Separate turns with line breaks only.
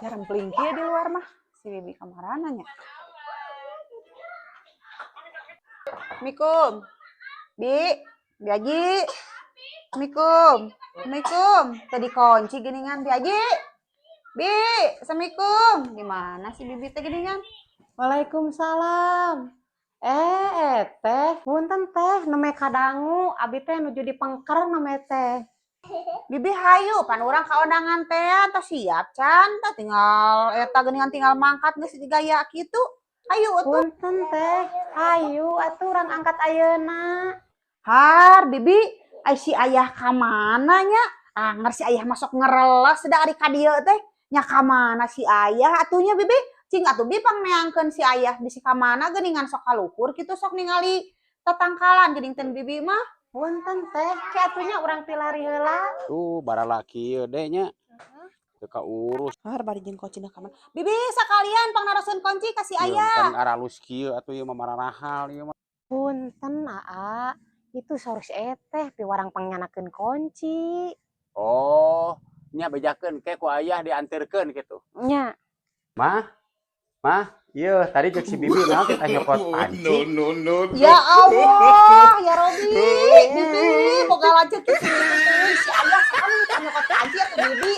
Jarang pelingki ya di luar mah. Si Bibi kamarana nya. Assalamualaikum. Bi, Bi Haji. Assalamualaikum. Assalamualaikum. Tadi kunci geningan Bi Haji. Bi, assalamualaikum. Gimana sih Bibi teh geningan?
Waalaikumsalam. Eh, teh, punten teh, neme kadangu, abi teh nuju di pengker neme teh.
Bibi hayu, pan urang kaondangan teh tos siap can, tah tinggal eta geuningan tinggal mangkat geus gaya kitu. Hayu atuh.
Punten teh, hayu atuh urang angkat ayeuna.
Har, Bibi, ai si ayah ka mana nya? Anger si ayah masuk ngereles da ari ka dieu teh. Nya ka mana si ayah atuh nya Bibi? Cing atuh Bi pangneangkeun si ayah bisi ka mana geuningan sok kaluhur kitu sok ningali tatangkalan geuning teh Bibi mah.
Punten teh, ke atuh nya urang pilari heula.
Tuh baralaki ieu de nya. Teu kaurus.
Har bari jeung kunci ka mana? Bibi sakalian pangnaroseun kunci ka si
Ieu
ayah.
Kan aralus kieu atuh ieu mah mararahal ieu mah.
Punten, Aa. Itu saur si eteh piwarang pangnyandakeun kunci.
Oh, nya bejakeun ke ku ayah dianterkeun kitu.
Nya.
Mah, mah, ieu tadi ceuk si Bibi naon kita nyokot panci.
No, no, no, no.
Ya Allah, ya Robi, Bibi, boga lanceuk kitu si ayah sakali kita nyokot panci atuh Bibi.